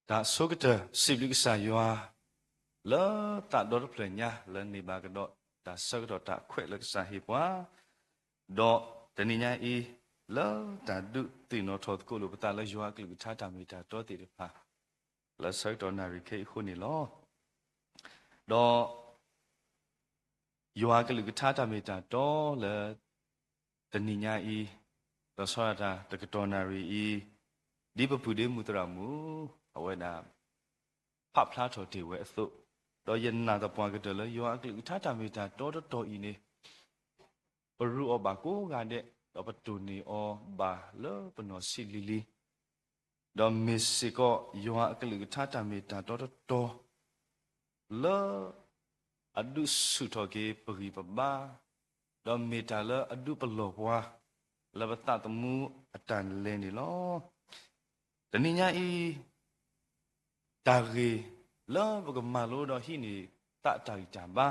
တၢ်ဆိကတၢၢ် စံးဘျုးကစၢ်ယွၤ လၢသးဒီတဖျၢၣ်ညါ လၢန့ၢ်ဘၣ်ကဒီး တၢ်ဆၢကတီၢ်တၢ်ခွဲးလၢကစၢ်ဟ့ၣ်ပှၤ, ဒီးတနံၤညါအံၤ လၢတၢ်ဒုးသ့ၣ်နီၣ်ထီၣ်သကိးလိာ်ပသးလၢယွၤအကလုၢ်ကထါတၢ်မ့ၢ်တၢ်တီသ့ၣ်တဖၣ် လၢဆၢကတီၢ်နၣ်ရံၣ်ခဲအံၤအဃိန့ၣ်လီၤ. ဒီး ယွၤအကလုၢ်ကထါတၢ်မ့ၢ်တၢ်တီလၢ တနံၤညါအံၤ, လီၤဆီဒၣ်တၢ်တကတီၢ်နၣ်ရံၣ်အံၤ, ဒ်ပပုၢ်ဒ့မုၣ်သရၣ်မုၣ် အဝဲဒၣ် ဖးဖျါထီၣ်တ့ၢ်ဝဲအသိး, ဒီးယနာ်သပှၢ်ကတၢၢ်လၢယွၤအကလုၢ်ကထါတၢ်မ့ၢ်တၢ်တီတတီၤအံၤန့ၣ် ပရူးအီၤဘၣ်ကိးဂၤဒဲး, ဒီးပတိၢ်န့ၢ်အီၤဘၣ်လၢပနီၢ်ဆံးလံၤလံၤ, ဒီးမ့ၢ်စ့ၢ်ကီးယွၤအကလုၢ်ကထါတၢ်မ့ၢ်တၢ်တီတတီၤ လၢ အဒုးဆူၣ်ထီၣ်က့ၤပဂံၢ်ပဘါ, ဒီးမ့ၢ်တၢ်လၢအဒုးပလီၢ်ပှၤ လၢပသးသမူအတၢ်လဲၤန့ၣ်လီၤ. တနံၤညါအံၤ တၢ်ဂ့ၢ်လၢပကမၤလိဒီးဟံးန့ၢ်သးတၢ်ဂံၢ်တၢ်ဘါ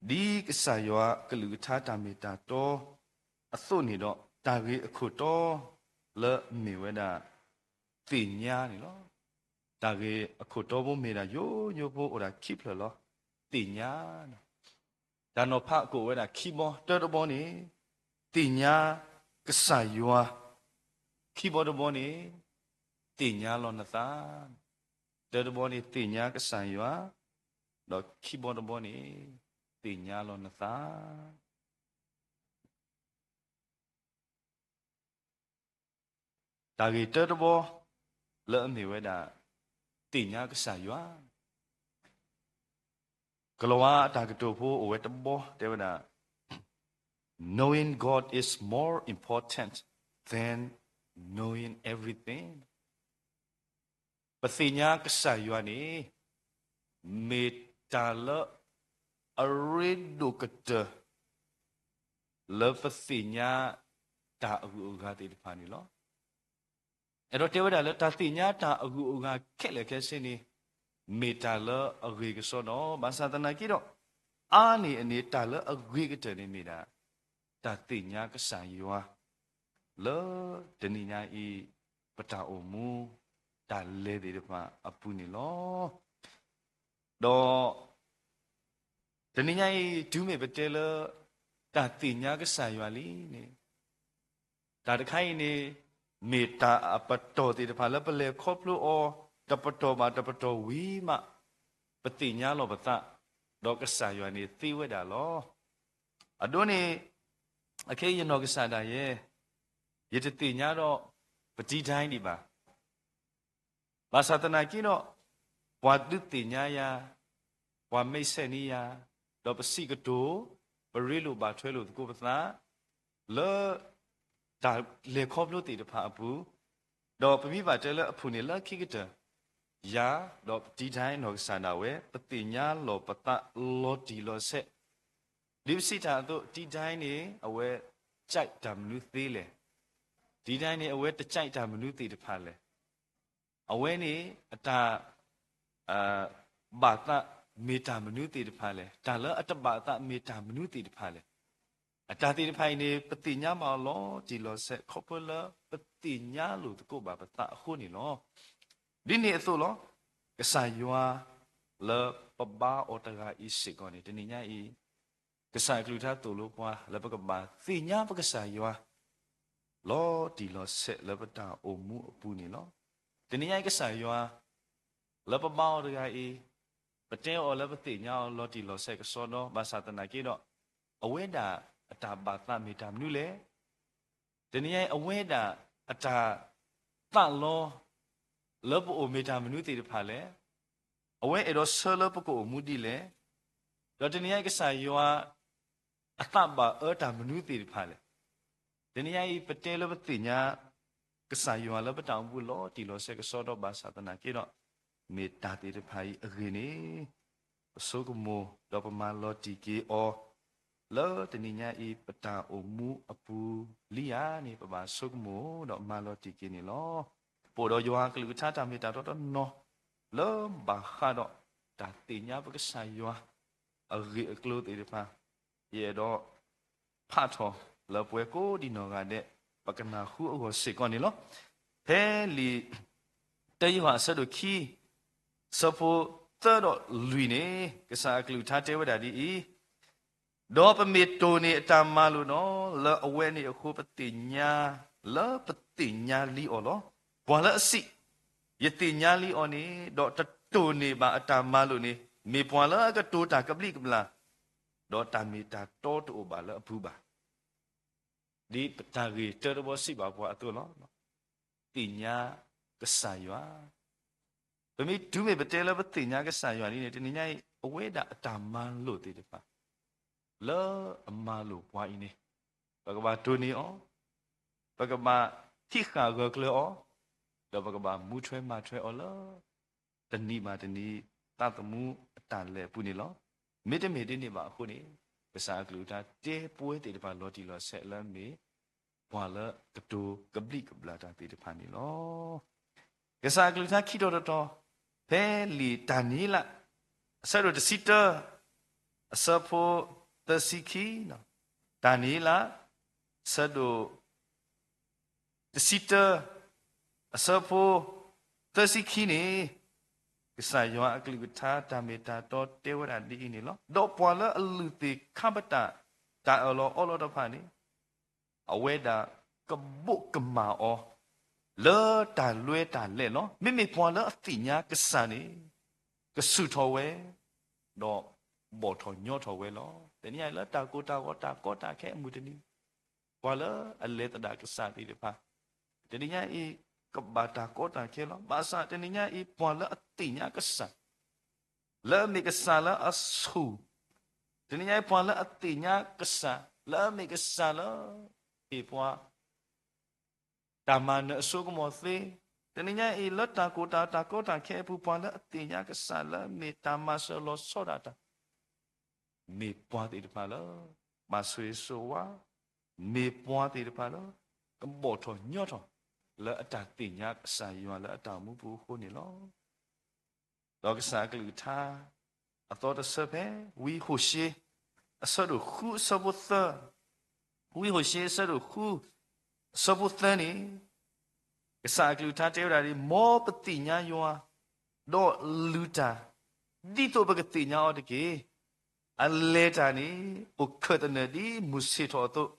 ဒ်ကစၢ်ယွၤကလုၢ်ကထါတၢ်မ့ၢ်တၢ်တီအသိးန့ၣ်ဒီး တၢ်ဂ့ၢ်အခိၣ်တီလၢအမ့ၢ်ဝဲဒၣ် သ့ၣ်ညါန့ၣ်လီၤ. တၢ်ဂ့ၢ်အခိၣ်တီဖိမ့ၢ်ဒၣ်ယိယိဖိအိၣ်ဒၣ်ခံဖျၢၣ်လီၤ. သ့ၣ်ညါ, တၢ်နီၤဖးကအိၣ်ဝဲဒၣ်ခံဘီ, တၢတဘီန့ၣ် သ့ၣ်ညါကစၢ်ယွၤ, ခံဘီတဘီန့ၣ် သ့ၣ်ညါလီၤနသး, တၢတဘီန့ၣ် သ့ၣ်ညါကစၢ်ယွၤ, ဒီးခံဘီတဘီန့ၣ် သ့ၣ်ညါလီၤနသး. တၢ်ဂ့ၢ်တၢတဘီ လၢအမ့ၢ်ဝဲဒၣ် သ့ၣ်ညါကစၢ်ယွၤ ကလၤဝါအတၢ်ကတိၤဖိအိၣ်ဝဲတဘီ တဲဝဲဒၣ်, Knowing God is more important than knowing everything. ပသ့ၣ်ညါကစၢ်ယွၤန့ၣ် မ့ၢ်တၢ်လၢအရ့ဒိၣ်ကတၢၢ် လၢပသ့ၣ်ညါ တၢ်အဂုၤအဂၤသ့ၣ်တဖၣ်န့ၣ်လီၤ. အဲၣ်ဒိးတဲဝဲဒၣ်လၢတၢ်သ့ၣ်ညါတၢ်အဂုၤအဂၤခဲလၢာ်ခဲဆ့န့ၣ် မ့ၢ်တၢ်လၢအဂ့ၤကစီဒီ, ဘၣ်ဆၣ်သနာ်က့ဒီး အါန့ၢ်အန့ၣ် တၢ်လၢအဂ့ၤကတၢၢ်န့ၣ်မ့ၢ်ဒၣ် တၢ်သ့ၣ်ညါကစၢ်ယွၤ လၢတနံၤညါအံၤ ပတၢ်အိၣ်မူ တၢ်လဲၤသ့ၣ်တဖၣ်အပူၤန့ၣ်လီၤ. ဒီး တနံၤညါအံၤ တုၤမ့ၢ်ပတဲလၢ တၢ်သ့ၣ်ညါကစၢ်ယွၤလံန့ၣ် တၢ်တခါအံၤန့ၣ် မ့ၢ်တၢ်အပတီၢ်သ့ၣ်တဖၣ်လၢပလဲၤခီဖျိအီၤ တပတီၢ်ဘၣ်တပတီၢ်ဝံၤမး ပသ့ၣ်ညါလီၤပသး ဒီးကစၢ်ယွၤန့ၣ်သ့ဝဲဒၣ်လီၤ. အဒိန့ၣ် အခဲအံၤယနီၢ်ကစၢ်ဒၣ်ယဲ ယတသ့ၣ်ညါဒီး ပတံၤဒဲဒံးဘၣ်. ဘၣ်ဆၣ်သနာ်က့ဒီး ပှၤဒုးသ့ၣ်ညါယၤ, ပှၤမဲာ်ဆှးန့ၢ်ယၤ, ဒီးပစံးကတိၤ, ပရ့လိာ်ဘၣ်ထွဲလိာ်သကိးပသး လၢ တၢ်လဲၤခီဖျိသ့ၣ်တဖၣ်အပူၤ, ဒီးပမ့ၢ်ဘၣ်တဲလၢအပူၤန့ၣ်လၢခံကတၢၢ်, ယၤ ဒီးပတံၤဒဲနီၢ်ကစၢ်ဒၣ်ဝဲ ပသ့ၣ်ညါလီၤပသးလီၤတံၢ်လီၤဆဲး, ဒ်ပစံးတၢ်အသိး တံၤဒဲန့ၣ် အဝဲ ကၠဲးတၢ်မနုၤသ့လဲၣ်. တံၤဒဲန့ၣ် အဝဲတကၠဲးတၢ်မနုၤသ့ၣ်တဖၣ်လဲၣ်. အဝဲန့ၣ် အတၢ် ဘၣ်သးမ့ၢ်တၢ်မနုၤသ့ၣ်တဖၣ်လဲၣ်, တၢ်လၢအတဘၣ်သးမ့ၢ်တၢ်မနုၤသ့ၣ်တဖၣ်လဲၣ်. အတၢ်သ့ၣ်တဖၣ်အံၤန့ၣ် ပသ့ၣ်ညါဘၣ်အီၤလီၤတံၢ်လီၤဆဲး ခီဖျိလၢပသ့ၣ်ညါလိာ်သကိးဘၣ်ပသးအဃိန့ၣ်လီၤ. ဒ်န့ၣ်အသိးလီၤ. ကစၢ်ယွၤ လၢပဘါအီၤတဂၤအံၤစ့ၢ်ကီးန့ၣ် တနံၤညါအံၤ ကစၢ်အကလုၢ်ကထါသိၣ်လိပှၤ လၢပကဘၣ်သ့ၣ်ညါပကစၢ်ယွၤ လီၤတံၢ်လီၤဆဲးလၢပတၢ်အိၣ်မူအပူၤန့ၣ်လီၤ. တနံၤညါအံၤကစၢ်ယွၤ လၢပဘါအီၤတဂၤအံၤ ပတဲအီၤလၢပသ့ၣ်ညါအီၤလီၤတံၢ်လီၤဆဲးကစီဒီ ဘၣ်ဆၣ်သနာ်က့ဒီး အဝဲဒၣ်အတၢ်ဘၣ်သးမ့ၢ်တၢ်မနုၤလဲၣ်. တနံၤညါအံၤ အဝဲဒၣ်အတၢ်သးလီ လၢပအိၣ်မ့ၢ်တၢ်မနုၤသ့ၣ်တဖၣ်လဲၣ်. အဝဲအဲၣ်ဒိးဆှၢလၢပကအိၣ်မူဒ်လဲၣ်. ဒီးတနံၤညါအံၤကစၢ်ယွၤ အသးဘၣ်အၢတၢ်မနုၤသ့ၣ်တဖၣ်လဲၣ်. တနံၤညါအံၤ ပတဲလၢပသ့ၣ်ညါ ကစၢ်ယွၤလၢပတၢ်အိၣ်မူလီၤတံၢ်လီၤဆဲးကစီဒီ ဘၣ်ဆၣ်သနာ်က့ဒီး မ့ၢ်တၢ်သ့ၣ်တဖၣ်အံၤအဂ့ၢ်န့ၣ် ပဆိကမိၣ် ဒီးပမၤလီၤတံၢ်က့ၤအီၤ လၢတနံၤညါအံၤ ပတၢ်အိၣ်မူအပူၤလံဧါန့ၣ် ပဘၣ်ဆိကမိၣ်ဒီးမၤလီၤတံၢ်က့ၤန့ၣ်လီၤ. ပအိၣ်ဒီးယွၤကလုၢ်ကထါတၢ်မ့ၢ်တၢ်တီတနီၤ လၢဘၣ်ဃးဒီးတၢ်သ့ၣ်ညါပကစၢ်ယွၤ အဂ့ၢ်အကျိၤသ့ၣ်တဖၣ် ယအဲၣ်ဒိး ဖးထီၣ်လၢပှၤကိးဒံနီၢ်ဂၤဒဲး ပကနၢ်ဟူအဂီၢ်စ့ၢ်ကီးန့ၣ်လီၤ. ဖဲလံာ် တၢယိၤဟၣ်အဆၢဒိၣ်ခံ အဆၢဖိသၢဒီးလွံၢ်န့ၣ် ကစၢ်အကလုၢ်ကထါတဲဝဲဒၣ်ဒ်အံၤ, ဒီးပမ့ၢ်တိၢ်န့ၢ်အတၢ်မၤလိာ်ဒီး လၢအဝဲန့ၣ်အဃိ ပသ့ၣ်ညါလၢပသ့ၣ်ညါလံအီၤလီၤ. ပှၤလၢအစံး, ယသ့ၣ်ညါလံအီၤန့ၣ် ဒီးတတိၢ်န့ၢ်ဘၣ်အတၢ်မၤလိာ်န့ၣ် မ့ၢ်ပှၤလၢအကတိၤတၢ်ကဘျံးကဘျၣ်, ဒီးတၢ်မ့ၢ်တၢ်တီတအိၣ်ဘၣ်လၢအပူၤဘၣ်. ဒ်တၢ်ဂ့ၢ်တၢတဘီစံးဘၣ်ပှၤအသိးလီၤ. သ့ၣ်ညါကစၢ်ယွၤ, ပမ့ၢ်တုၤမ့ၢ်ပတဲလၢပသ့ၣ်ညါကစၢ်ယွၤလံန့ၣ် တနံၤညါအံၤ အဝဲဒၣ်အတၢ်မၤလိာ်သ့ၣ်တဖၣ် လၢအမၤလိာ်ပှၤအံၤန့ၣ် ပကဘၣ်တိၢ်န့ၢ်အီၤ, ပကဘၣ်ဟံးဃာ်ဂၢၢ်ကျၢၤအီၤ, ဒီးပကဘၣ်မူထွဲမၤထွဲအီၤလၢ တနံၤဘၣ်တနံၤ သးသမူအတၢ်လဲၤအပူၤန့ၣ်လီၤ. မ့တမ့ၢ်ဒ်န့ၣ်ဘၣ်အဃိန့ၣ် ကစၢ်အကလုၢ်ကထါတဲပဝဲသ့ၣ်တဖၣ်လီၤတံၢ်လီၤဆဲးလၢမ့ၢ် ပှၤလၢကတိၤကဘျံးကဘျၣ်တၢ်သ့ၣ်တဖၣ်န့ၣ်လီၤ. ကစၢ်အကလုၢ်ကထါခံတီၤတတီၤ ဖဲလံာ်တၢ်နံၤလၢ အဆၢဒိၣ်တဆံတၢ အဆၢဖိသၢဆံခံ, တၢ်နံၤလၢ အဆၢဒိၣ် တဆံတၢ အဆၢဖိ သၢဆံခံန့ၣ် ကစၢ်ယွၤအကလုၢ်ကထါတၢ်မ့ၢ်တၢ်တီတဲဝဲဒၣ်ဒ်အံၤန့ၣ်လီၤ. ဒီးပှၤလၢအလုၢ်သ့ၣ်ခါပတာ်တၢ်အၢၣ်လီၤအီလီၤတဖၣ်န့ၣ် အဝဲဒၣ်ကဘိးကမၣ်အီၤ လၢတၢ်လွဲတၢ်လဲာ်လီၤ. မ့မ့ၢ်ပှၤလၢအသ့ၣ်ညါကစၢ်န့ၣ် ကဆူၣ်ထီၣ်ဝဲ ဒီးဘီၣ်ထီၣ်ညီထီၣ်ဝဲလီၤ. တနံၤညါအံၤလၢတၢ်ကိၢ်တၢ်ဂီၤတၢ်ကီတၢ်ခဲအမုၢ်တနံၤ ပှၤလၢအလဲၤသဒၣ်ကစၢ်သ့ၣ်တဖၣ် တနံၤညါအံၤ ကဘၣ်တၢ်ကီတၢ်ခဲလီၤ. ဘၣ်ဆၣ်တနံၤညါအံၤ ပှၤလၢအသ့ၣ်ညါကစၢ် လၢအမ့ၢ်ကစၢ်လၢအဆူၣ်, တနံၤညါအံၤ ပှၤလၢအသ့ၣ်ညါကစၢ် လၢအမ့ၢ်ကစၢ်လၢ ဟ့ၣ်ပှၤ တၢ်မၤနၢၤအစိကမီၤသ့, တနံၤညါအံၤ လၢတၢ်ကိၢ်တၢ် တၢ်ကီတၢ်ခဲအပူၤ ပှၤလၢအသ့ၣ်ညါကစၢ်လၢအမ့ၢ်တၢ်မၤစၢၤလီၤဆီဒၣ်တၢ် မ့ၢ်ပှၤသ့ၣ်တဖၣ်လၢ ဘၣ်ဆိၣ်ဂ့ၤဆိၣ်ဝါ, မ့ၢ်ပှၤသ့ၣ်တဖၣ်လၢ ကဘီၣ်ထီၣ်ညီထီၣ် လၢအတၢ်သ့ၣ်ညါကစၢ်ယွၤလၢအတၢ်အိၣ်မူပူၤအဃိန့ၣ်လီၤ. ဒီးကစၢ်အကလုၢ်ကထါ အသီတဆၢဖဲ ဝံဟိၤၡ့ အဆၢဒိၣ်ဃုအဆၢဖိသၢ, ဝံဟိၤၡ့အဆၢဒိၣ်ဃု အဆၢဖိသၢန့ၣ် ကစၢ်အကလုၢ်ကထါတဲဝဲဒၣ်ဒ်အံၤ, မ်ပသ့ၣ်ညါယွၤ, ဒီးလုၢ်တၢ် ဒ်သိးပကသ့ၣ်ညါအီၤတက့ၢ်. အလဲၤတၢ်န့ၣ် အိၣ်ခၢၣ်သနၢၣ်ဒ်မုၢ်ဆ့ၣ်ထီၣ်အသိး,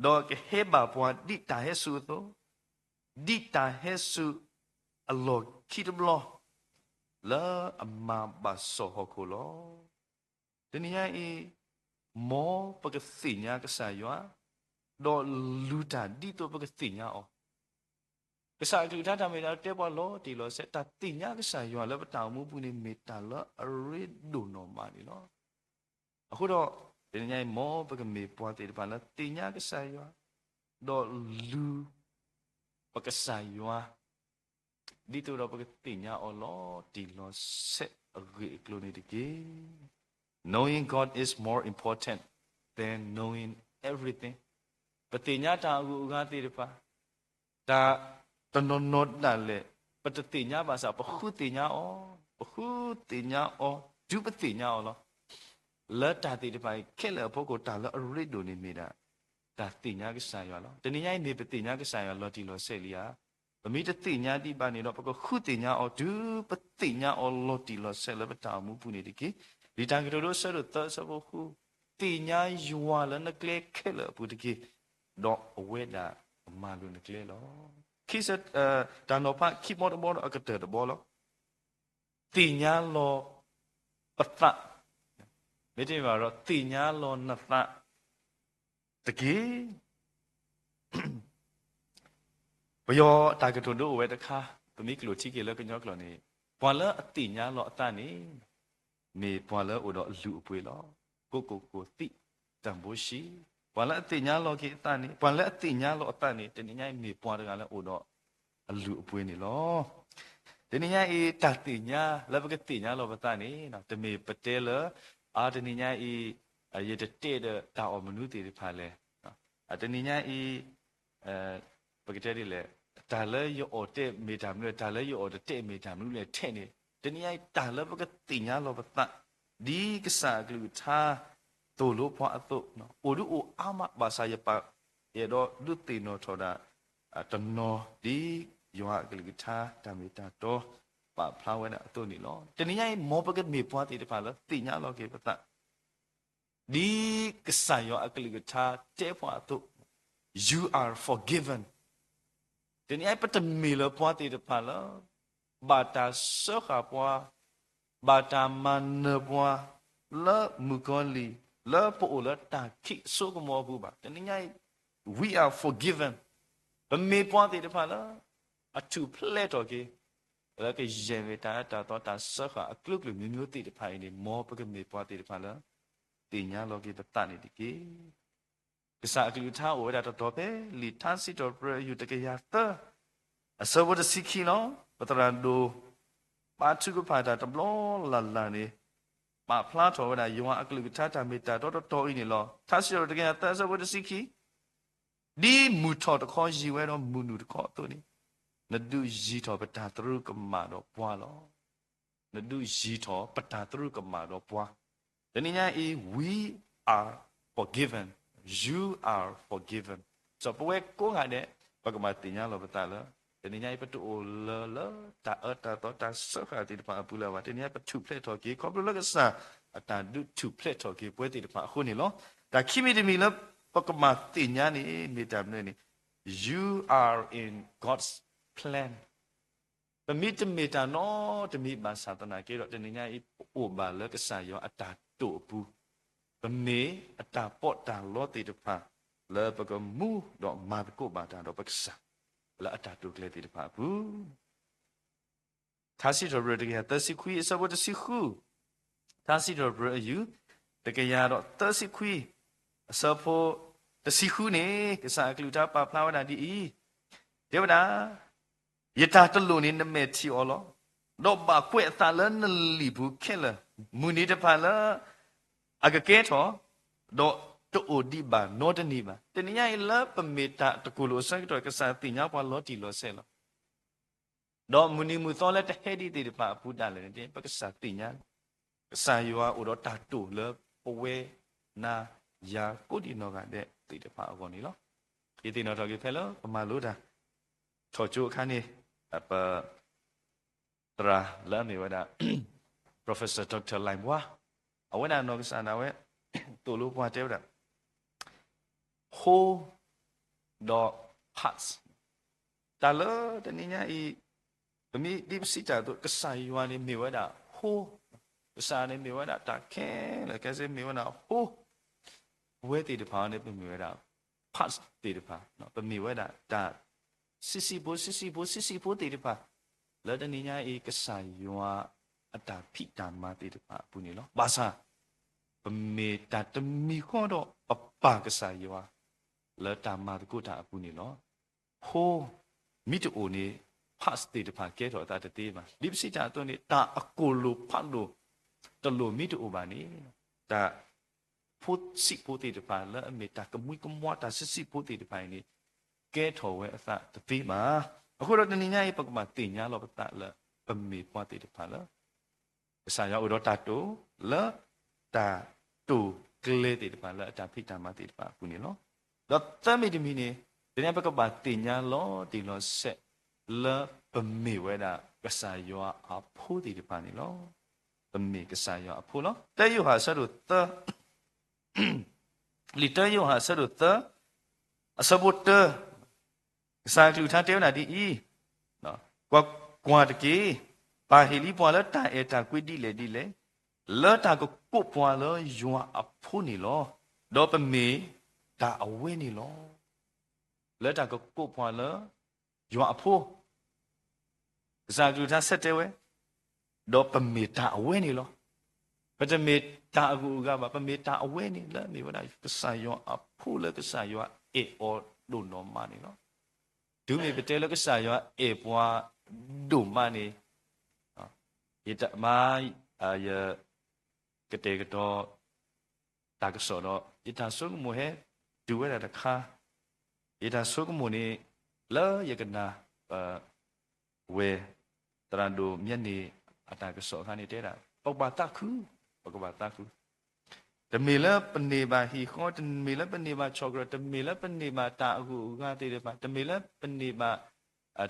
ဒီးကဟဲဘၣ်ပှၤဒ်တၢ်ဟဲစူၤအသိး, ဒ်တၢ်ဟဲစူၤအလီၢ်ခံတဘျီ လၢအမၤဘၣ်စီၣ်ဟီၣ်ခိၣ်လီၤ. တနံၤညါအံၤ မ်ပကသ့ၣ်ညါကစၢ်ယွၤ, ဒီးလုၢ်တၢ်ဒ်သိးပကသ့ၣ်ညါအီၤ. ကစၢ်အကလုၢ်ကထါတၢ်မ့ၢ်တၢ်တီတဲပှၤလီၤတံၢ်လီၤဆဲး, တၢ်သ့ၣ်ညါကစၢ်ယွၤလၢပတၢ်အိၣ်မူပူၤန့ၣ် မ့ၢ်တၢ်လၢအရ့ဒိၣ်နီၢ်မးန့ၣ်လီၤ. အဃိဒီး တနံၤညါအံၤ မ်ပကမ့ၢ်ပှၤသ့ၣ်တဖၣ်လၢသ့ၣ်ညါကစၢ်ယွၤ, ဒီးလုၢ် ပကစၢ်ယွၤ ဒ်သိးဒီးပကသ့ၣ်ညါအီၤလီၤတံၢ်လီၤဆဲးအဂ့ၢ်အကျိၤန့ၣ်တက့ၢ်. Knowing God is more important than knowing everything. ပသ့ၣ်ညါတၢ်အဂုၤအဂၤသ့ၣ်တဖၣ်, တၢ်တနီၤနီၤဒၣ်လဲာ် ပတသ့ၣ်ညါဘၣ်ဆၣ် ပဃုသ့ၣ်ညါအီၤ, ပဃုသ့ၣ်ညါအီၤ တုၤပသ့ၣ်ညါအီၤလီၤ. လၢတၢ်သ့ၣ်တဖၣ်အံၤခဲလၢာ်အဖီခိၣ် တၢ်လၢအရ့ဒိၣ်န့ၣ်မ့ၢ်ဒၣ် တၢ်သ့ၣ်ညါကစၢ်ယွၤလီၤ. တနံၤညါအံၤမ့ၢ်ပသ့ၣ်ညါကစၢ်ယွၤလီၤတံၢ်လီၤဆဲးလံဧါ. ပမ့ၢ်တသ့ၣ်ညါဒံးဘၣ်န့ၣ်ဒီး ပကဃုသ့ၣ်ညါအီၤ တုၤပသ့ၣ်ညါအီၤလီၤတံၢ်လီၤဆဲးလၢပတၢ်အိၣ်မူပူၤန့ၣ်တက့ၢ်. လံာ်တၢ်ကတိၤဒိအဆၢဒိၣ်သၢအဆၢဖိဃု, သ့ၣ်ညါယွၤလၢနကျဲခဲလၢာ်အပူၤတက့ၢ်, ဒီးအဝဲဒၣ်ကမၤလိာ်နကျဲလီၤ. ခံဆၢ, တၢ်နီၤဖးခံဘီတဘီဒီးအကတၢၢ်တဘီလီၤ. သ့ၣ်ညါလီၤပသး, မ့တမ့ၢ်ဘၣ်ဒီး သ့ၣ်ညါလီၤနသးတက့ၢ်. ပယီၤတၢ်ကတိၤဒိအိၣ်ဝဲတခါ, ပမ့ၢ်ကျိာ်ထံက့ၤလၢကညီကျိာ်န့ၣ်, ပှၤလၢအသ့ၣ်ညါလီၤအသးန့ၣ် မ့ၢ်ပှၤလၢအိၣ်ဒီးအလုၢ်အပှ့ၤလီၤ. ကိးကိးကိးသံၣ်တၢ်ဘိရှံ, ပှၤလၢအသ့ၣ်ညါလီၤက့ၤအသးန့ၣ်, ပှၤလၢအသ့ၣ်ညါလီၤအသးန့ၣ် တနံၤညါအံၤမ့ၢ်ပှၤတဂၤလၢအိၣ်ဒီးအလုၢ်အပှ့ၤန့ၣ်လီၤ. တနံၤညါအံၤ တၢ်သ့ၣ်ညါလၢပကသ့ၣ်ညါလီၤပသးန့ၣ် တမ့ၢ်ပတဲလၢ အါ တနံၤညါအံၤ ယတတဲဒီးတၢ်အီၣ်မနုၤသ့ၣ်တဖၣ်လဲၣ်. တနံၤညါအံၤ ပကတဲဒ်လဲၣ်, တၢ်လၢယအီၣ်တဲမ့ၢ်တၢ်မနုၤလဲၣ်, တၢ်လၢယအီၣ်တတဲမ့ၢ်တၢ်မနုၤလဲၣ်ထဲန့ၣ်, တနံၤညါအံၤ တၢ်လၢပကသ့ၣ်ညါလီၤပသး ဒ်ကစၢ်အကလုၢ်ကထါသိၣ်လိပှၤအသိး, အိၣ်ဒုးအိၣ်အါမး ဘၣ်ဆၣ်ယပာ် ယအဲၣ်ဒိးဒုးသ့ၣ်နီၣ်ထီၣ်ဒၣ် တနီၤဒ် ယွၤအကလုၢ်ကထါတၢ်မ့ၢ်တၢ်တီ ပာ်ဖျါဝဲဒၣ်အသိးန့ၣ်လီၤ. တနံၤညါအံၤ မ်ပကမ့ၢ်ပှၤသ့ၣ်တဖၣ်လၢသ့ၣ်ညါလီၤက့ၤပသး ဒ်ကစၢ်ယွၤအကလုၢ်ကထါတဲပှၤအသိး, You are forgiven. တနံၤညါအံၤ ပတမ့ၢ်လၢပှၤသ့ၣ်တဖၣ်လၢ ဘၣ်တၢ်စၢဃာ်ပှၤ, ဘၣ်တၢ်မၤနၢၤပှၤ လၢမုၣ်ကီၤလံၢ် လၢပအိၣ်လၢတၢ်ခံးစိကမီၤအပူၤဘၣ်. တနံၤညါအံၤ we are forgiven. ပမ့ၢ်ပှၤသ့ၣ်တဖၣ်လၢ အထူၣ်ဖျဲးထီၣ်က့ၤ လၢကယဲၢ်မ့ၢ်တၢ်အၢတၢ်သီတၢ်စၢဃာ်အကျိၤကျိၤမံၤမံၤသ့ၣ်တဖၣ်အံၤန့ၣ် မ်ပကမ့ၢ်ပှၤသ့ၣ်တဖၣ်လၢ သ့ၣ်ညါလီၤက့ၤပသးန့ၣ်တက့ၢ်. ကစၢ်အကလုၢ်ကထါအိၣ်ဝဲဒၣ်တတီၤဖဲ လံာ်ထါစံးထီၣ်ပတြၢၤအယုၢ်တကယၤသၢ အဆၢဖိတဆံခံလီၤ. ပသရၣ်ဒိၣ် ပာ်ထုကဖၣ်တၢ်တဘျီလၢ်လၢ်န့ၣ် ပာ်ဖျါထီၣ်ဝဲဒၣ် ယွၤအကလုၢ်ကထါတၢ်မ့ၢ်တၢ်တီတတီၤအံၤန့ၣ်လီၤ. ထါစံးထီၣ်ပတြၢၤတကယၤသၢ အဆၢဖိတဆံခံ ဒ်မုၢ်ထီၣ်တခီယံၤဝဲဒီးမုၢ်နုာ်တခီအသိးန့ၣ်, နဒုးယံၤထီၣ်ပတၢ်သရူးကမၣ်ဒီးပှၤလီၤ. နဒုးယံၤထီၣ်ပတၢ်သရူးကမၣ်ဒီးပှၤ. တနံၤညါအံၤ we are forgiven, you are forgiven. စီၤပဝဲကိးဂၤဒဲး ပကဘၣ်သ့ၣ်ညါလီၤပသးလၢ တနံၤညါအံၤ ပတအိၣ်လၢၤလၢတၢ်အၢတၢ်သီတၢ်စၢဃာ်သ့ၣ်တဖၣ်အပူၤလၢၤဘၣ်. တနံၤညါ ပထူၣ်ဖျဲးထီၣ်က့ၤ ခီဖျိလၢကစၢ်အတၢ်ဒုးထူၣ်ဖျဲးထီၣ်က့ၤပဝဲသ့ၣ်တဖၣ်အဃိန့ၣ်လီၤ. တၢ်ခံမံၤတမံၤလၢပကဘၣ်သ့ၣ်ညါန့ၣ် မ့ၢ်တၢ်မနုၤန့ၣ်, you are in God's plan. ပမ့ၢ်တမ့ၢ်တၢ်နီတမံၤဘၣ်ဆၣ်သနာ်က့ဒီး တနံၤညါအံၤ ပအိၣ်ဘၣ်လၢကစၢ်ယွၤအတၢ်တိာ်အပူၤ, ပမ့ၢ်အတၢ်ပီးတၢ်လီသ့ၣ်တဖၣ် လၢပကမူဒီးမၤသကိးဘၣ်တၢ်ဒီးပကစၢ် လၢအတၢ်တိာ်ကျဲၤသ့ၣ်တဖၣ်အပူၤ ထါစံးထီၣ်ပတြၢၤတကယၤသၢဆံခွံ အဆၢဖိတဆံဃု, ထါစံးထီၣ်ပတြၢၤအယုၢ် တကယၤဒီးသၢဆံခွံ အဆၢဖိတဆံဃုန့ၣ် ကစၢ်အကလုၢ်ကထါပာ်ဖျါဝဲဒၣ်ဒ်အံၤ, တဲဝဲဒၣ်, ယတၢ်တလိၣ်န့ၣ် နမဲာ်ထံၣ်အီၤလီၤ. ဒီးဘၣ်ကွဲးအသးလၢနလံာ်ပူၤခဲလၢာ်, မုၢ်နံၤတဖၣ်လၢအကကဲထီၣ်, ဒီးတအိၣ်ဒံးဘၣ်နီတနံၤဘၣ်. တနံၤညါအံၤလၢပမ့ၢ်တၢ်တကိၢ်လိာ်အဆၢကတီၢ် ကစၢ်သ့ၣ်ညါပှၤလီၤတံၢ်လီၤဆဲးလီၤ. ဒီးမုၢ်နံၤမုၢ်သီလၢတဟဲဒံးသ့ၣ်တဖၣ်အပူၤဒၣ်လဲာ်န့ၣ် ပကစၢ်သ့ၣ်ညါ, ကစၢ်ယွၤအိၣ်ဒီးတၢ်တိာ်လၢပဝဲနၤယၤကိးဒံးနီၢ်ဂၤဒဲးသ့ၣ်တဖၣ်အဂီၢ်န့ၣ်လီၤ. ယသ့ၣ်နီၣ်ထီၣ်က့ၤဖဲလၢပမၤလိတၢ် ထီၣ်ကၠိအခါန့ၣ် ပ သရၣ်လၢအမ့ၢ်ဝဲဒၣ် Professor Doctor လဲၣ်ဘှါ, အဝဲဒၣ်နီၢ်ကစၢ်ဒၣ်ဝဲ သိၣ်လိပှၤတဲဝဲဒၣ် whole ဒီး parts, တၢ်လၢတနံၤညါအံၤ ပမ့ၢ်ဒ်ပစံးတၢ်အသိး ကစၢ်ယွၤန့ၣ်မ့ၢ်ဝဲဒၣ် whole, ကစၢ်န့ၣ်မ့ၢ်ဝဲဒၣ်တၢ်ခဲလၢာ်ခဲဆ့ မ့ၢ်ဝဲဒၣ် whole, ပဝဲသ့ၣ်တဖၣ်န့ၣ် ပမ့ၢ်ဝဲဒၣ် parts သ့ၣ်တဖၣ်, ပမ့ၢ်ဝဲဒၣ်တၢ် ဆံးဆံးဖိ ဆံးဆံးဖိ ဆံးဆံးဖိသ့ၣ်တဖၣ် လၢတနံၤညါအံၤ ကစၢ်ယွၤအတၢ်ဖံးတၢ်မၤသ့ၣ်တဖၣ်အပူၤန့ၣ်လီၤ. ဘၣ်ဆၣ် ပမ့ၢ်တၢ်တမံၤဃီဒီးပပာ်ကစၢ်ယွၤ လၢတၢ်မၤသကိးတၢ်အပူၤန့ၣ်လီၤ. whole မ့ၢ်တအိၣ်န့ၣ် parts သ့ၣ်တဖၣ်ကဲထီၣ်အသးတသ့ဘၣ်. ဒ်ပစံးတၢ်အသိးန့ၣ် တၢ်အကိၢ်လိာ်ဖးဒိၣ်တလိၣ်မ့ၢ်တအိၣ်ဘၣ်န့ၣ် တၢ် ဖိဆံးဖိသ့ၣ်တဖၣ် လၢအမ့ၢ်တၢ်ကမှံကမွါတၢ်ဆံးဆံးဖိသ့ၣ်တဖၣ်အံၤန့ၣ် ကဲထီၣ်ဝဲအသးတသ့ဘၣ်. အဃိဒီးတနံၤညါအံၤ ပကဘၣ်သ့ၣ်ညါလီၤပသးလၢ ပမ့ၢ်ပှၤသ့ၣ်တဖၣ်လၢ ကစၢ်ယွၤအိၣ်ဒီးတၢ်တိာ် လၢတၢ်တိာ်ကျဲၤသ့ၣ်တဖၣ် လၢအတၢ်ဖံးတၢ်မၤသ့ၣ်တဖၣ်အပူၤန့ၣ်လီၤ. ဒီးသၢမံၤတမံၤန့ၣ် တနံၤညါပကဘၣ်သ့ၣ်ညါလီၤတံၢ်လီၤဆဲး လၢပမ့ၢ်ဝဲဒၣ်ကစၢ်ယွၤအဖိသ့ၣ်တဖၣ်န့ၣ်လီၤ. ပမ့ၢ်ကစၢ်ယွၤအဖိလီၤ. တၢယိၤဟၣ်အဆၢဒိၣ်သၢ လံာ်တၢယိၤဟၣ်အဆၢဒိၣ်သၢ အဆၢဖိတၢ ကစၢ်အကလုၢ်ကထါတဲဝဲဒၣ်ဒ်အံၤ, ကွၢ်ကွၢ်တက့ၢ်, ပၢ်ဟ့ၣ်လံပှၤလၢတၢ်အဲၣ်တၢ်ကွံဒ်လဲၣ်ဒ်လဲၣ်, လၢတၢ်ကကိးပှၤလၢယွၤအဖိန့ၣ်လီၤ. ဒီးပမ့ၢ်တၢ်အဝဲန့ၣ်လီၤ. လၢတၢ်ကကိးပှၤလၢ ယွၤအဖိ ကစၢ်အကလုၢ်ကထါဆၢတဲာ်ဝဲ, ဒီးပမ့ၢ်တၢ်အဝဲန့ၣ်လီၤ. ပတမ့ၢ်တၢ်အဂုၤအဂၤဘၣ်, ပမ့ၢ်တၢ်အဝဲန့ၣ် လၢအမ့ၢ်ဝဲဒၣ်ကစၢ်ယွၤအဖိလၢကစၢ်ယွၤအဲၣ်အီၤဒိၣ်နီၢ်မးန့ၣ်လီၤ. တုၤမ့ၢ်ပတဲလၢကစၢ်ယွၤအဲၣ်ပှၤဒိၣ်မးန့ၣ်, ယတမၤ ယ ကတဲာ်ကတီၤ တၢ်ကစီၣ်ဒီး ယတၢ်ဆိကမိၣ်ဟဲတုၤဝဲဒၣ်တခါ, ယတၢ်ဆိကမိၣ်န့ၣ် လၢယကနၣ် ဝဲ သရၣ်ဒိၣ်မၠဲန့ၣ် အတၢ်ကစီၣ်အခါန့ၣ်တဲဒၣ် ပကဘၣ်သးခု, ပကဘၣ်သးခု, တမ့ၢ်လၢပန့ၢ်ဘၣ်ဟံၣ်ဃီ, တမ့ၢ်လၢပန့ၢ်ဘၣ်ဆီၣ်ကရၢၢ်, တမ့ၢ်လၢပန့ၢ်ဘၣ်တၢ်အဂုၤအဂၤသ့ၣ်တဖၣ်, တမ့ၢ်လၢပန့ၢ်ဘၣ်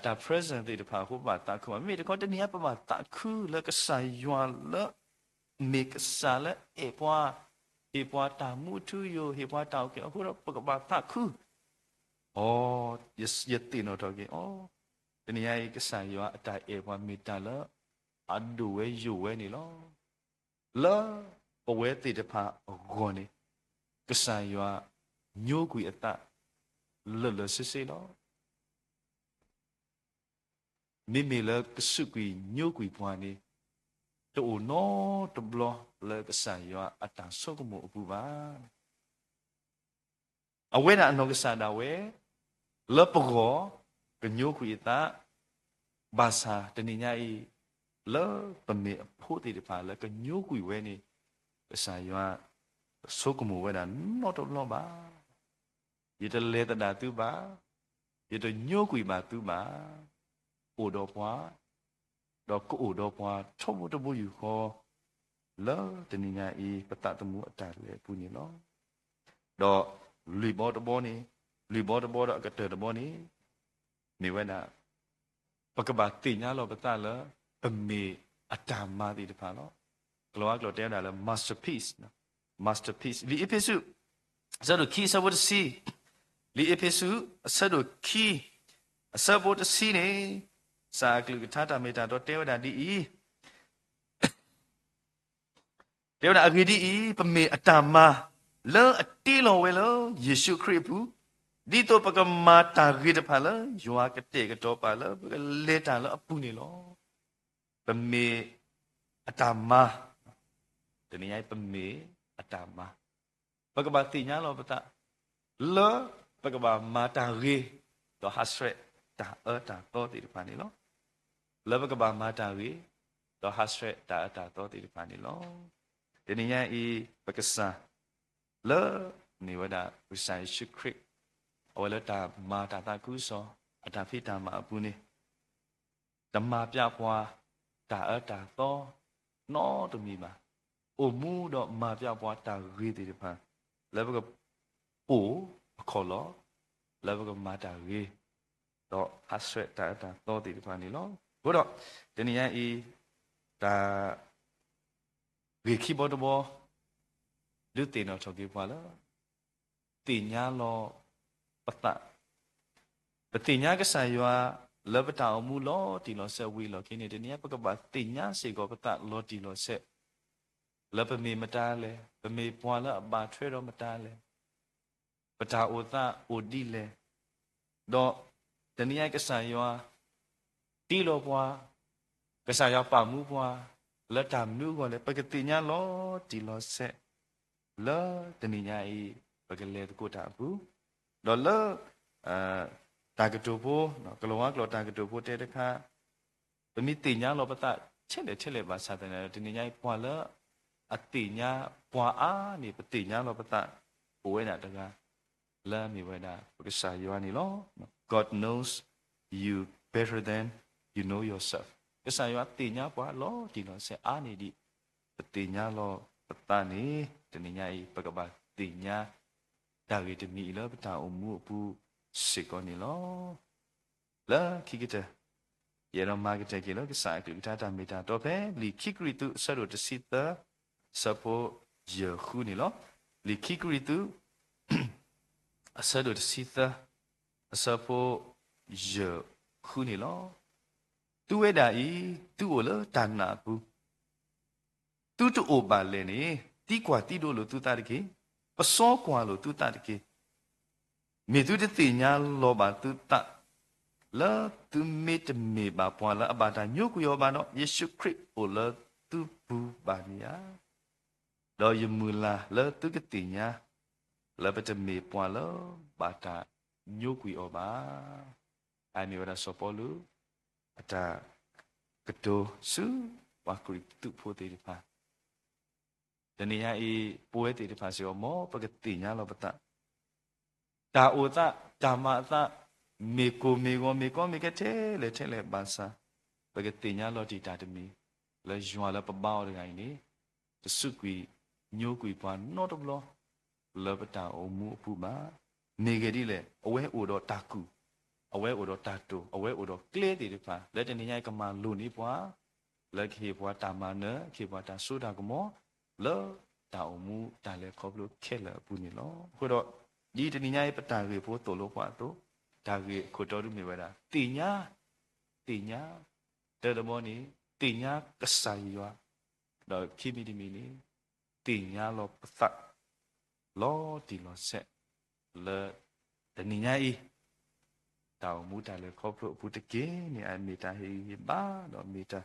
တၢ် present သ့ၣ်တဖၣ်အဃိ ပဘၣ်သးခုမး. မ့မ့ၢ်တခီ တနံၤညါ ပဘၣ်သးခုလၢကစၢ်ယွၤလၢ မ့ၢ်ကစၢ်လၢအဲၣ်ပှၤ, ဟ့ၣ်ပှၤတၢ်မူထူယိာ်, ဟ့ၣ်ပှၤတၢ်အုၣ်က့ၤအဃိဒီး ပကဘၣ်သးခု. အိ, ယသ့ၣ်နီၣ်ထီၣ်က့ၤ, အိ, တနံၤညါအံၤ ကစၢ်ယွၤအတၢ်အဲၣ်ပှၤမ့ၢ်တၢ်လၢအဒိၣ်ဝဲယိာ်ဝဲန့ၣ်လီၤ. လၢပဝဲသ့ၣ်တဖၣ်အဂီၢ်န့ၣ် ကစၢ်ယွၤညိကွံာ်အသးလၢာ်လၢာ်ဆ့ဆ့လီၤ. မ့မ့ၢ်လၢကစူးကွံာ်ညိကွံာ်ပှၤန့ၣ် တအိၣ်နီတဘျီလၢကစၢ်ယွၤအတၢ်ဆိကမိၣ်အပူၤဘၣ်. အဝဲဒၣ်အနီၢ်ကစၢ်ဒၣ်ဝဲ လၢပဂီၢ် ကညိကွံာ်အသး, ဘၣ်ဆၣ်တနံၤညါအံၤ လၢပမ့ၢ်အဖိသ့ၣ်တဖၣ်လၢကညိကွံာ်ဝဲန့ၣ် ကစၢ်ယွၤဆိကမိၣ်ဝဲဒၣ်နီတဘျီဘၣ်. ယတလဲၤသဒၣ်သုဘၣ်, ယတညိကွံာ်ဘၣ်သုဘၣ်. အိၣ်ဒီးပှၤ, ဒီးကအိၣ်ဒီးပှၤထီဘိတဘိယူၢ်ဃီ လၢတနံၤညါအံၤ ပသးသမူအတၢ်လဲၤအပူၤန့ၣ်လီၤ. ဒီးလွံၢ်ဘီတဘီန့ၣ်, လွံၢ်ဘီတဘီဒီးအကတၢၢ်တဘီန့ၣ် မ့ၢ်ဝဲဒၣ် ပကဘၣ်သ့ၣ်ညါလီၤပသးလၢ ပမ့ၢ်အတၢ်မၤသ့ၣ်တဖၣ်လီၤ. ကလီၤဝါကျိာ်တဲဝဲဒၣ်လၢ masterpiece, masterpiece လံာ်အ့းဖ့းစူး အဆၢဒိၣ်ခံ အဆၢဖိတဆံ, လံာ်အ့းဖ့းစူး အဆၢဒိၣ်ခံ အဆၢဖိတဆံန့ၣ် ကစၢ်အကလုၢ်ကထါတၢ်မ့ၢ်တၢ်တီတဲဝဲဒၣ်ဒ်အံၤ တဲဝဲဒၣ်အဂ့ၢ်ဒ်အံၤ, ပမ့ၢ်အတၢ်မၤ လၢအတ့လီၤဝဲလၢယ့ၣ်ၡူးခရံာ်အပူၤ, ဒ်သိးပကမၤတၢ်ဂ့ၤတဖၣ်လၢယွၤကတဲာ်ကတီၤပာ်လၢပကလဲၤတၢ်လၢအပူၤန့ၣ်လီၤ. ပမ့ၢ်အတၢ်မၤ, တနံၤညါအံၤ ပမ့ၢ်အတၢ်မၤ ပကဘၣ်သ့ၣ်ညါလီၤပသး လၢပကဘၣ်မၤတၢ်ဂ့ၤ ဒီးဟးဆှဲးတၢ်အၢတၢ်သီသ့ၣ်တဖၣ်န့ၣ်လီၤ. လၢပကဘၣ်မၤတၢ်ဂ့ၤ ဒီးဟးဆှဲးတၢ်အၢတၢ်သီသ့ၣ်တဖၣ်န့ၣ်လီၤ. တနံၤညါအံၤ ပကစၢ် လၢမ့ၢ်ဝဲဒၣ်ကစၢ်ယ့ၣ်ၡူးခရံာ် အဝဲလၢတၢ်မၤတၢ်သးခုကစီၣ် အတၢ်ဖံးတၢ်မၤအပူၤန့ၣ် တမၤပျးပှၤ တၢ်အၢတၢ်သီ နီတမံၤဘၣ်. အိၣ်မူဒီးမၤပျးပှၤတၢ်ဂ့ၤသ့ၣ်တဖၣ် လၢပကပိာ်အခီၣ်လီၢ် လၢပကမၤတၢ်ဂ့ၤ ဒီးဟးဆှဲးတၢ်အၢတၢ်သီသ့ၣ်တဖၣ်န့ၣ်လီၤ. အဃိဒီး တနံၤညါအံၤ တၢ် ဂ့ၢ်ခံဘီတဘီ ဒုးသ့ၣ်နီၣ်ထီၣ်က့ၤပှၤလၢ သ့ၣ်ညါလီၤပသး, ပသ့ၣ်ညါကစၢ်ယွၤ လၢပတၢ်အိၣ်မူလီၤတံၢ်လီၤဆဲးဝံၤအလီၢ်ခံန့ၣ် တနံၤညါ ပကဘၣ်သ့ၣ်ညါစ့ၢ်ကီးပသးလီၤတံၢ်လီၤဆဲး လၢပမ့ၢ်မတၤလဲၣ်, ပမ့ၢ်ပှၤလၢအဘၣ်ထွဲဒီးမတၤလဲၣ်, ပတၢ်အိၣ်သးအိၣ်ဒ်လဲၣ်, ဒီးတနံၤညါအံၤကစၢ်ယွၤ တ့လီၤပှၤ, ကစၢ်ယွၤပာ်မူပှၤ လၢတၢ်မနုၤအဂီၢ်လဲၣ် ပကသ့ၣ်ညါလီၤတံၢ်လီၤဆဲး လၢတနံၤညါအံၤ ပကလဲၤသကိးတၢ်အပူၤ, ဒီးလၢ တၢ်ကတိၤဖိ, ကလီၤဝါကျိာ်တၢ်ကတိၤဖိတဲတခါ, ပမ့ၢ်သ့ၣ်ညါလီၤပသး ထဲလဲၣ်ထဲလဲၣ်ဘၣ်ဆၣ်သနာ်က့ တနံၤညါအံၤ ပှၤလၢအသ့ၣ်ညါပှၤအါန့ၣ် ပသ့ၣ်ညါလီၤပသး အိၣ်ဝဲဒၣ်တဂၤ လၢအမ့ၢ်ဝဲဒၣ် ပကစၢ်ယွၤန့ၣ်လီၤ. God knows you better than you know yourself. ကစၢ်ယွၤသ့ၣ်ညါပှၤလီၤတံၢ်လီၤဆဲးအါန့ၢ်ဒံး ပသ့ၣ်ညါလီၤပသးန့ၣ် တနံၤညါအံၤ ပကဘၣ်သ့ၣ်ညါ တၢ်ဂ့ၢ်တမံၤအံၤလၢပတၢ်အိၣ်မူအပူၤစ့ၢ်ကီးန့ၣ်လီၤ. လၢခံကတၢၢ် ယအဲၣ်ဒိးမၤကတၢၢ်က့ၤလၢကစၢ်အကလုၢ်ကထါတၢ်မ့ၢ်တၢ်တီဖဲ လံာ်ခံကရံၣ်သူးအဆၢဒိၣ်တဆံသၢ အဆၢဖိယဲၢ်ဃုန့ၣ်လီၤ. လံာ်ခံကရံၣ်သူး အဆၢဒိၣ်တဆံသၢ အဆၢဖိယဲၢ်ဃုန့ၣ်လီၤ. သုဝဲဒၣ်အံၤ သုအိၣ်လၢတၢ်နာ်အပူၤ သုတအိၣ်ဘၣ်လဲၣ်န့ၣ် သံကွၢ်သံဒိးလိာ်သုသးတက့ၢ်. ပစီကွၢ်လိာ်သုသးတက့ၢ်. မ့ၢ်သုတသ့ၣ်ညါလီၤဘၣ်သုသး လၢသုမ့တမ့ၢ်ဘၣ်ပှၤလၢအဘၣ်တၢ်ညိကွံာ်အီၤဘၣ်ဒီး ယ့ၣ်ၡူးခရံာ်အိၣ်လၢသုပူၤဘၣ်န့ၣ်ဧါ. ဒီးယမုၢ်လၢ်လၢသုကသ့ၣ်ညါ လၢပတမ့ၢ်ပှၤလၢဘၣ်တၢ်ညိကွံာ်အီၤဘၣ်. အမ့ၢ်ဝဲဒၣ်စီၤပီလူး အတၢ်ကတိၤဆူပှၤကရံၣ်သူးဖိသ့ၣ်တဖၣ် တနံၤညါအံၤ ပဝဲသ့ၣ်တဖၣ်စ့ၢ်ကီး မ်ပကသ့ၣ်ညါလီၤပသး တၢ်အိၣ်သး တၢ်မၤအသး မ့ၢ်ကိၢ်မ့ၢ်ဂီၤ မ့ၢ်ကီမ့ၢ်ခဲထဲလဲၣ်ထဲလဲၣ်ဘၣ်ဆၣ် ပကသ့ၣ်ညါလီၤတံၢ်တၢ်တမံၤ လၢယွၤလၢပဘါအီၤတဂၤအံၤန့ၣ် တစူးကွံာ်ညိကွံာ်ပှၤနီတဘျီ လၢပတၢ်အိၣ်မူအပူၤဘၣ်. မ့ၢ်ဂ့ၢ်ဒ်လဲၣ် အဝဲအိၣ်ဒီးတၢ်ကူၣ် အဝဲအိၣ်ဒီးတၢ်တိာ်, အဝဲအိၣ်ဒီးကျဲသ့ၣ်တဖၣ် လၢတနံၤညါအံၤကမၤလိန့ၢ်ပှၤ လၢကဟ့ၣ်ပှၤတၢ်မၤနၢၤ, ကဟ့ၣ်ပှၤတၢ်စိတၢ်ကမီၤ လၢတၢ်အိၣ်မူတၢ်လဲၤခီဖျိခဲလၢာ်အပူၤန့ၣ်လီၤ. အဃိဒီး ဒ်တနံၤညါအံၤ ပတၢ်ဂ့ၢ်ဖိသိၣ်လိပှၤအသိး, တၢ်ဂ့ၢ်အခိၣ်တီဒုးမ့ၢ်ဝဲဒၣ် သ့ၣ်ညါ, သ့ၣ်ညါ, တၢတဘီန့ၣ် သ့ၣ်ညါကစၢ်ယွၤ, ဒီးခံမံၤတမံၤန့ၣ် သ့ၣ်ညါလီၤပသး လီၤတံၢ်လီၤဆဲး လၢတနံၤညါအံၤ တၢ်အိၣ်မူတၢ်လဲၤခီဖျိအပူၤတက့ၢ်န့ၣ် အမ့ၢ်တၢ်ဟ့ၣ်ဂံၢ်ဟ့ၣ်ဘါ ဒီးမ့ၢ်တၢ်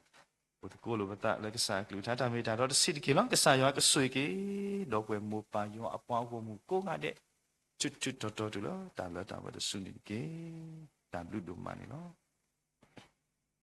အိၣ်သကိးလိာ်ပသးလၢကစၢ်အကလုၢ်ကထါ တၢ်မ့ၢ်တၢ်တီတဆံးတက့ၢ်လီၤ. ကစၢ်ယွၤကဆိၣ်ဂ့ၤက့ၤ ဒီပုၢ်ဝဲၢ်မိၢ်ပၢ်ယွၤအပှၤဂီၢ်မုၢ်ကိးဂၤဒဲး ဆူၣ်ဆူၣ်တီတီတုၤလၢတၢ်လၢတၢ်ဝဲတစုန့ၣ်တက့ၢ်. တၢ်ဘျုးဒိၣ်မးန့ၣ်လီၤ.